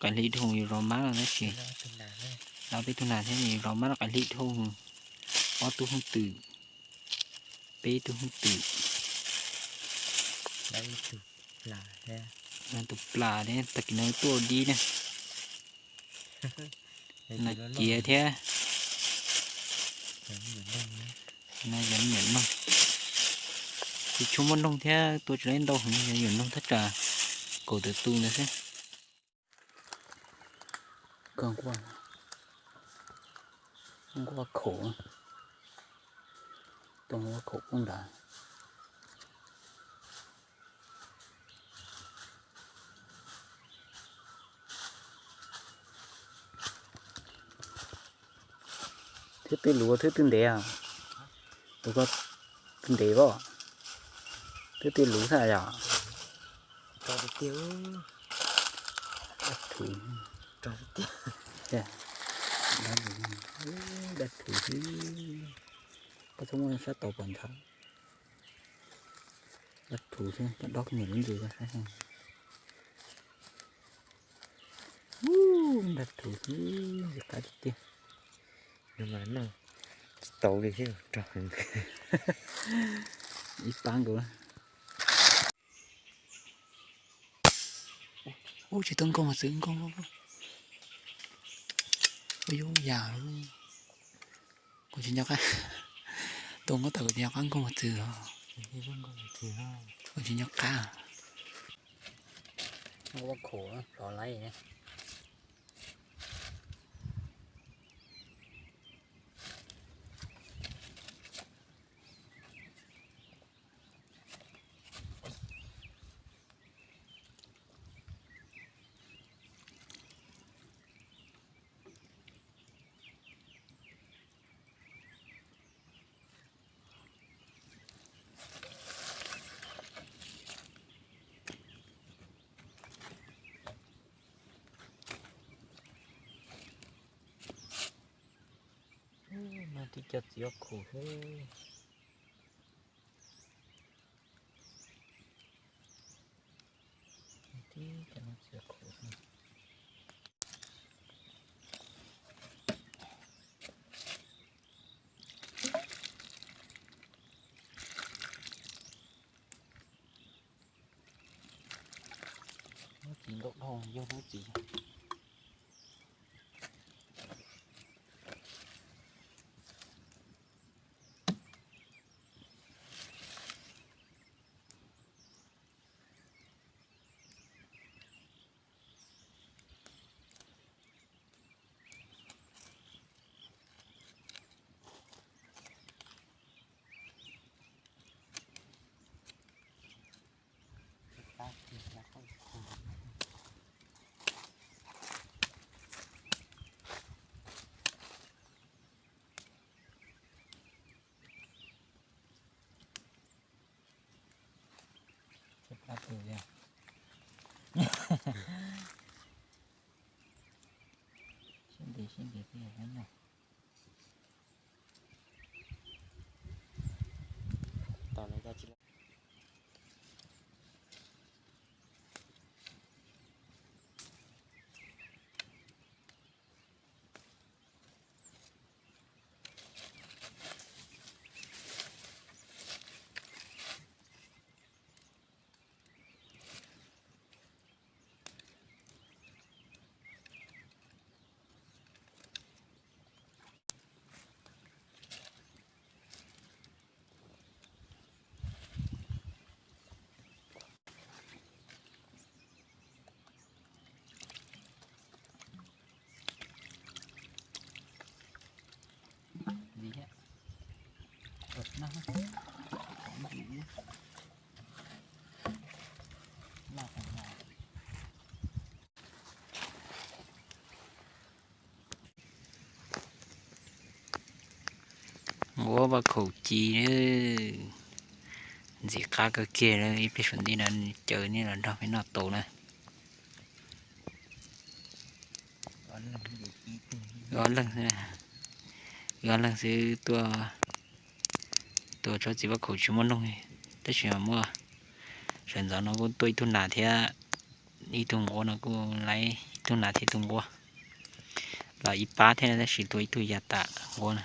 qaim hli dhau yus zov mab no tab sis, ob peb tug nas thiab yus zov mab rau qaim hli dhau, ob tug hooj twm, peb tug hooj twm, tus plas thiab tag kis no tuaj dib na. Nas ciav thiab. Yog me nyuam noog, tsis tshua muaj noog thiab, tua tsis tau ntau heev, yog me nyuam noog thaj tsam kaum tawm tus ntawd xwb. Koj nquaj, nquaj khaum, tua nquaj khaum poob nrad. Thwb twb luv, thwb twb ntev, tus ko twb ntev as, thwb twb luv xwb yom. Dab thuv, dab thuv xwb, koj txhob muab sab tau pom nthav. Dab thuv xwb, koj dob niam lub ntsis koj saib. Dab thuv xwb, ntxim qab tiag tiag. Tsis tau li thiab, rog heev. Ib pab nkaus. Ub, tsis tau nkaug mas txwv nkaug. Ua yuav yam, kuv tsis nco qab, tus nkaub tawm kuv tsis nco qab nkaug mas txwv os. Kuv tsis nco qab. Nquaj khaum plhov laib. No tib co txiv khaum xwb. Tib co no txiv khaum xwb. Lub txiv ntau dhau, yog lub txiv. Siab ntev siab ntev thiab no. Ua vaj khaum ci, ntxim qab kawg kiag lawm, ib pliag saum nti no caw nej los nrog peb noj tau na. Ob leeg xwb, ob leeg xwb tuaj, tuaj tsob txiv vaj khaum tsis muaj noog, tab sis mas muaj, sawv ntxov no kuj tuaj ib tug nas thiab ib tug nquab no kuj laib Tus nas thiab tus nquab los ib pab thiab tab sis tua ib tug ya tam nquab na.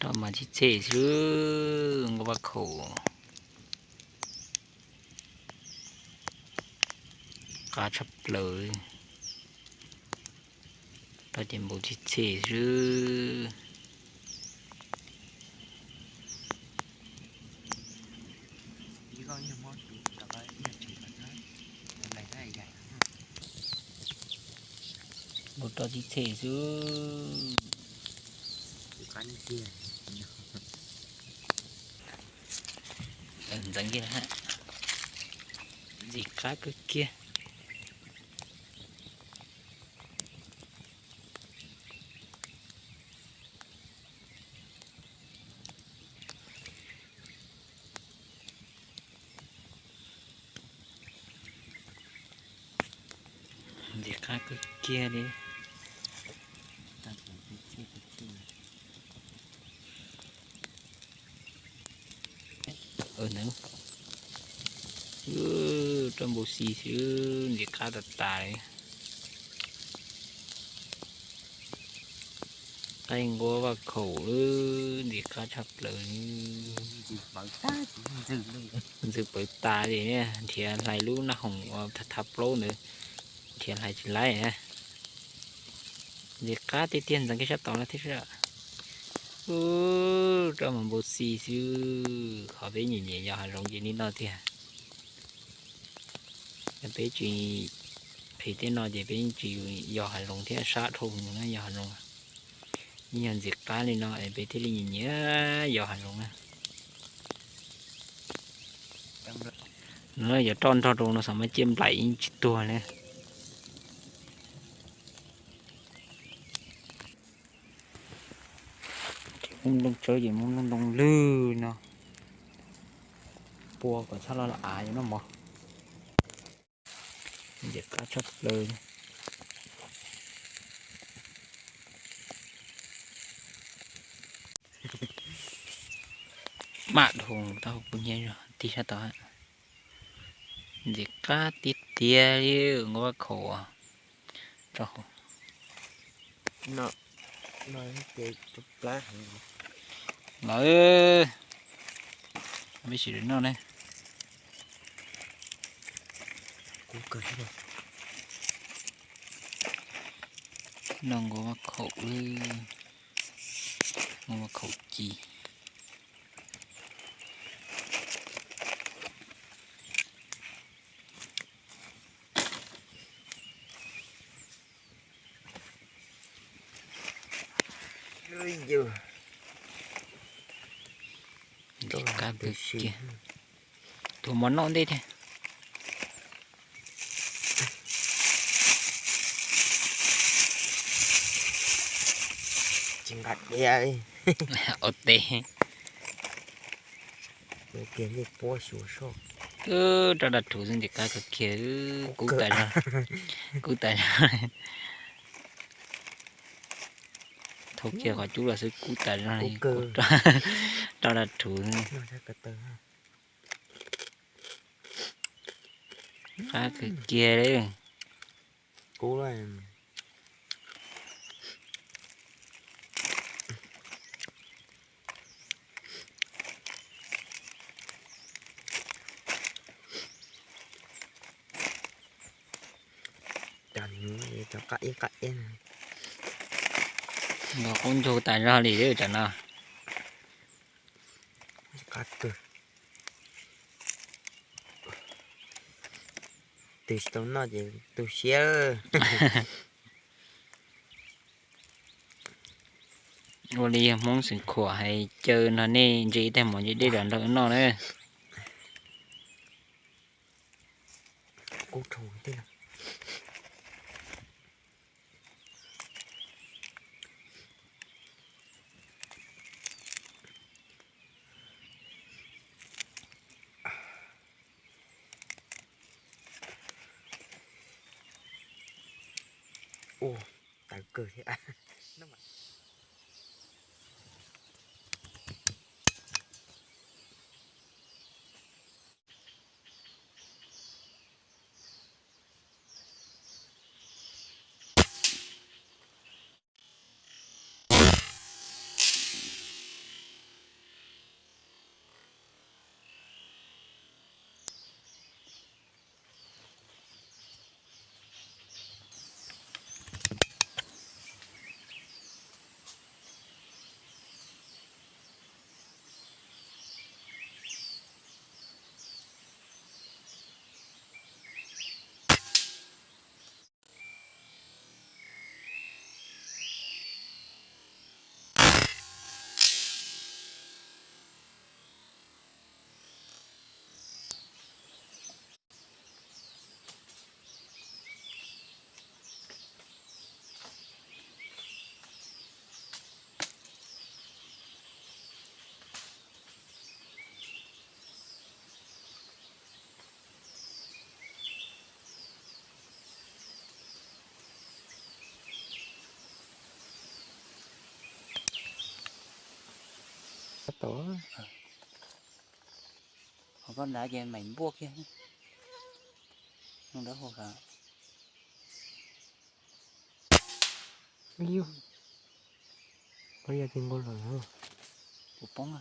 Roj mas txhij txhej xwb, nquab vaj khaum qab tshaj plaws. Roj ces npau txhij txhej xwb. Npau roj txhij txhej xwb. Ntxeev kiag, ntxim qab kawg kiag. Ntxim qab kawg kiag li. Roj npau xi xwb, ntxim qab tas tas li. Qaib nquab vaj khaum lawm, ntxim qab tshaj plaws li. Ntxwv pawv tas li, nrhiav hlais lub naj hoom uas tha tha plaub ntawd, nrhiav hlais tsis laib na. Ntxim qab tiag tiag, ntxeev kiag sab tod no thiab. Ub, roj mas npau xi xwb, qhov peb nyiam nyiam yos hav zoov ces li no tiag. Yog peb tsis qhis tej no ces peb yeej tsis yos hav zoov thiab, sab dhau mus na yos hav zoov. Yeej yog ntxim qab li no es peb thiaj li nyiam nyiam yos hav zoov na. No yog roj nrog rau no xav mas ciaj nplaim yeej tsis tuag li. Ces muaj nplooj tsawb ces muaj nplooj ntoo lwj no. Pua kom txhob los av yuav noj mov. Ntxim qab tshaj plaws. Maj dhau tau kuv nyiam zog tig sab tod. Ntxim qab tiag tiag li, nquab vaj khaum. Los, peb sim noj ne. Noj nquab vaj khaum, nquab vaj khaum ci. Ntxim qab kawg kiag. Tus mov noj ntej thiab. Tsis nqa diav li. Ua teb. Roj daj rhuv xwb ntxim qab kawg kiag, kub tas zog, kub tas zog. Thauj kiag qhov cub los xwb kub tas zog li, roj daj rhuv. Qab kawg kiag li. Nkaus qub ntsug tas zog li tam no. Qab kawg. Tus tsis tau noj ces tu siab. Ua li yog Hmoob Xeev Khuam hais caw no nej ntse ib tag mov ntse dej los nrog wb noj na. Ua, tawv kawg thiab. Qhov koj nrad ces maim npuaj kiag. Nug dawb hau sav. Ib yug, pab ya ti nkaus lawm. Puas poob a?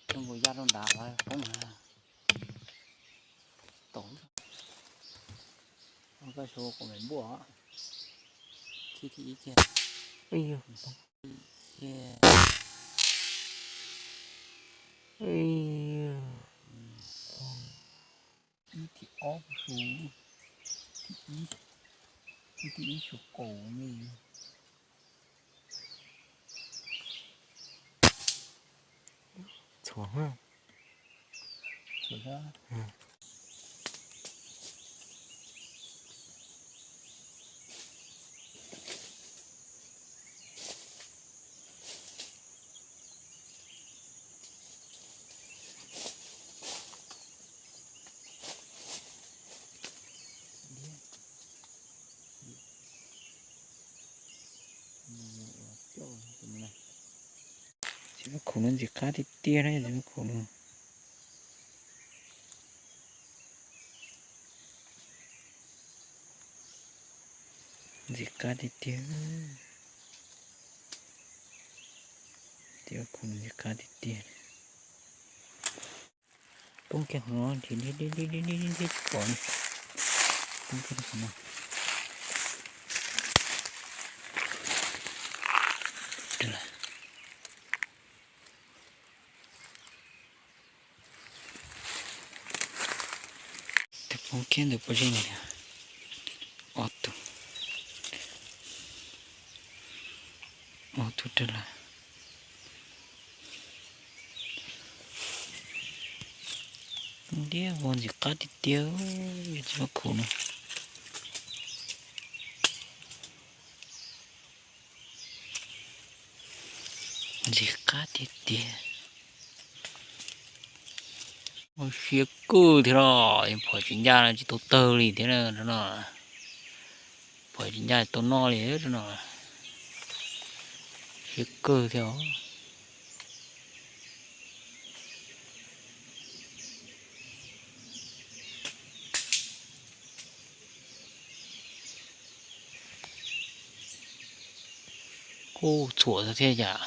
Zoo nkaus ya rau nrad poob a. Tom koj xyov quav maim npuaj. Khib thib ib kiag. Ib thib ob, thib ib, thib ib xyov kaum me. Txhuav. Txiv maj khuv no ntxim qab tiag tiag na, txiv maj khuv no. Ntxim qab tiag tiag. Txiv maj khuv no ntxim qab tiag tiag. Poob kiag hauv no, pom, poob kiag hauv no. Tus poob kiag ntawm pob zeb no, ob tug, ob tug rag lawm. Ntiab vog ntxim qab tiag tiag, txiv maj khuv no. Ntxim qab tiag tiag. Ua siab kawg thiab los, phom tsis ncaj no tsis tau tawg li thiab no. Phom tsis ncaj tau noj li no. Siab kawg thiab os. Kuj txhuam thiab yam.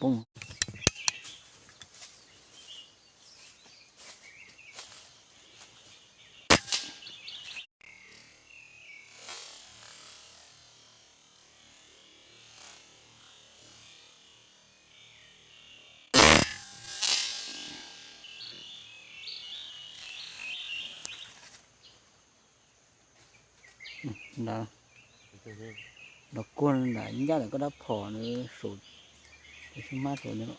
Poob. Los kuag ntawm ncaj ntawm koj dab phom nws saum, tus xub mab saum no.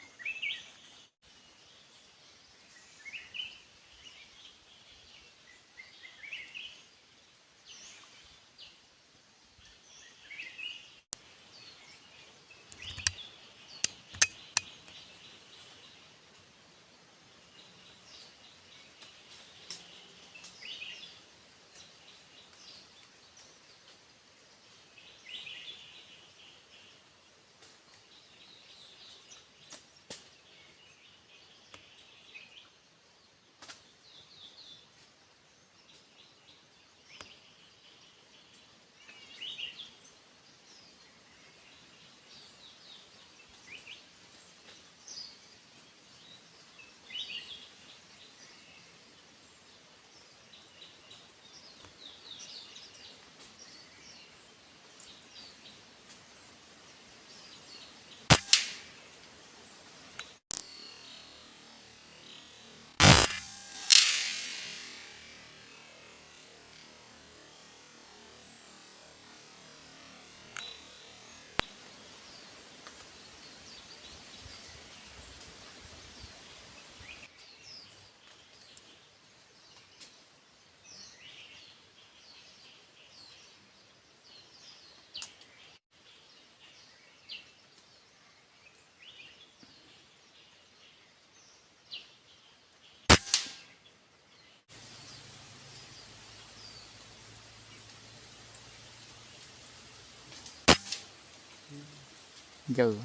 Ncaws.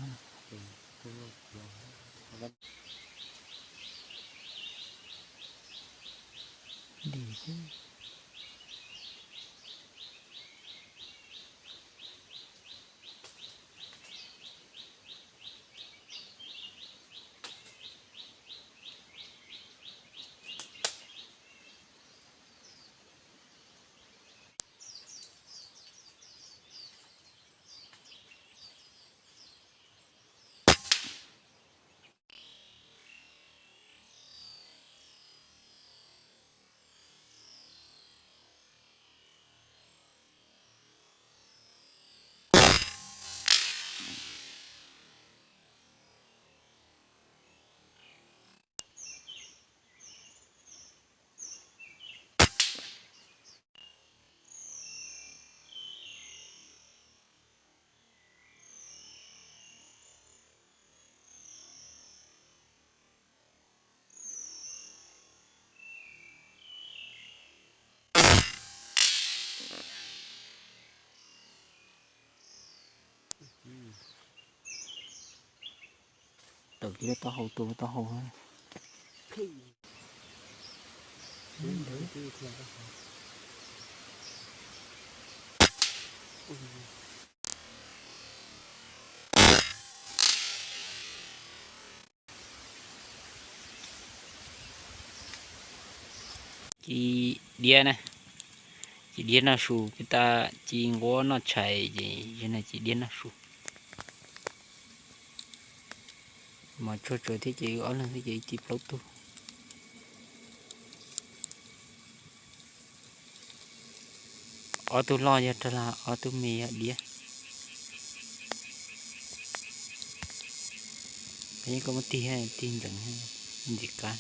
Dim xwb. Tawm kiag lub taub hau, tua lub taub hau. Ci diab na, ci diab noj su, peb tab ci nquab noj tshais ces yog na ci diab noj su. Mos tsuag tsuag thiab ces wb ob leeg xwb ces wb ci plaub tug. Ob tug loj yog rag lag, ob tug me yog diab. Yeej koj muab tig, tig ntxeev ntxim qab.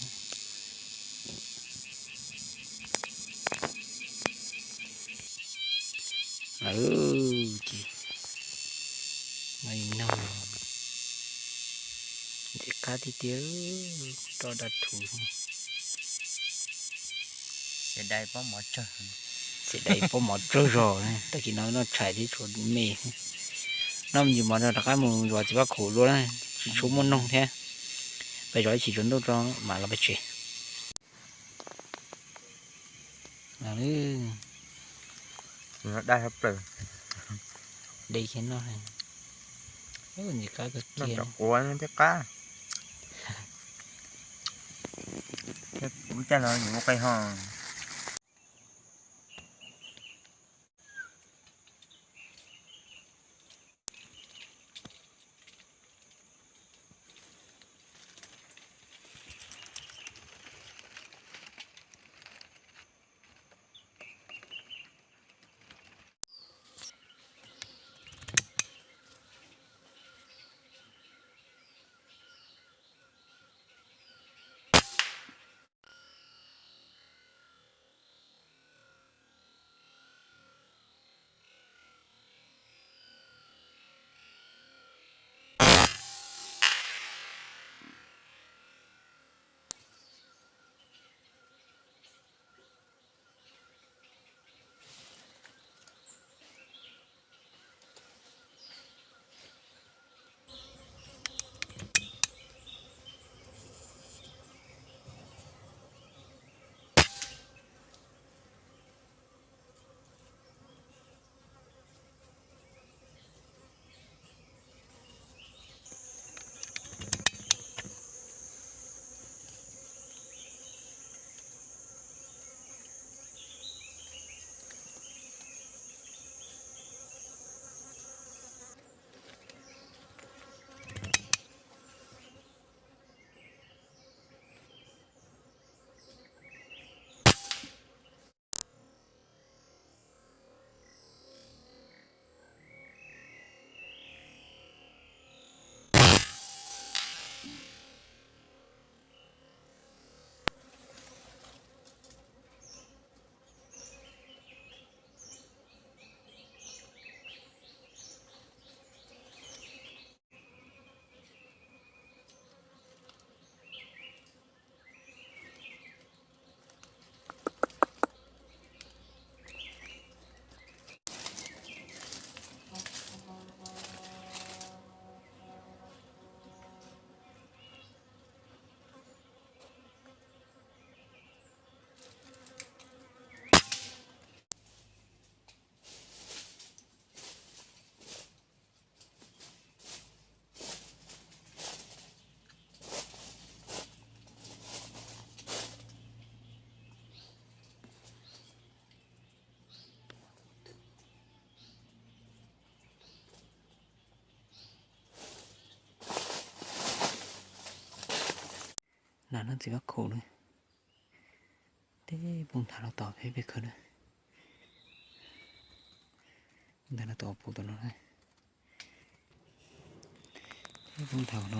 Lawm ces no, ntxim qab tiag tiag, roj daj rhuv. Xav dai pob mov tsawg zog, tag kis no noj tshais thiab tshuav me. Noj me ntsis mov rov qab mus zov txiv Paj Khuv dua na, tsis tshua muaj noog thiab. Peb zov ib chim tsaus ntuj tso mam los pem tsev. Dai plaws. De kiag noj, ntxim qab kawg kiag. Quav thiab qab. Lub caij los yus ua qe ho. Nas no txiv vaj khaum na. Tej phooj nthav los tom peb peb khaws na. Ntag no tom puv tom no na. Tej phooj nthav no.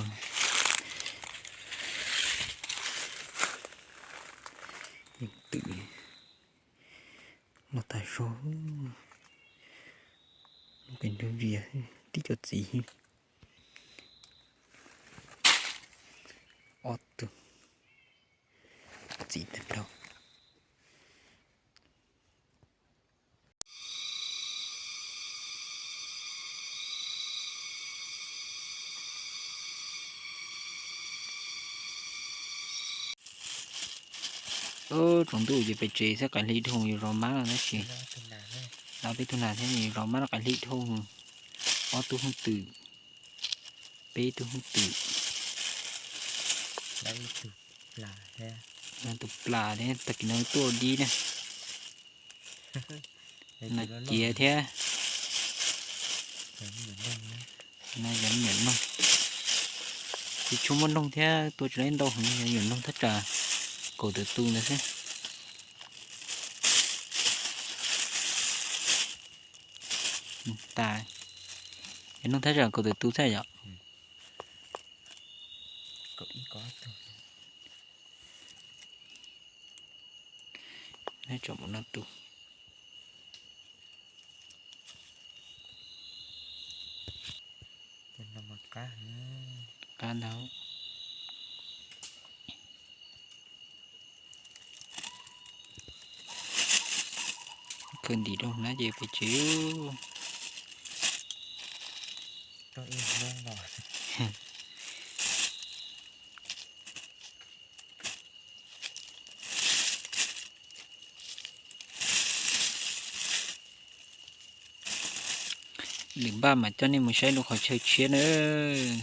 Yeej twm los tas zog. Lub qe nrug vias tib co txiv. Ob tug txiv tag nrho. Tsaus ntuj ces pem tsev xwb, qaim hli dhau yus zov mab no tab sis. Lawv peb tug nas thiab yus zov mab no qaim hli dhau. Ob tug hooj twm, peb tug hooj twm, tus plas thiab tag kis no tuaj dib na. Nas ciav thiab. Nas yog me nyuam noog, tsis tshua muaj noog thiab, tua tsis tau ntau heev, yog me nyuam noog thaj tsam kaum tawm tus ntawd xwb. Tas, yog noog thaj tsam kaum tawm tus xwb yom. Tsom mus no tus. Qab ntau. Khaws ntim rau na ces pem tsev. Lwm npaj mam coj nej mus saib lub qhov chaw tshiab nawb.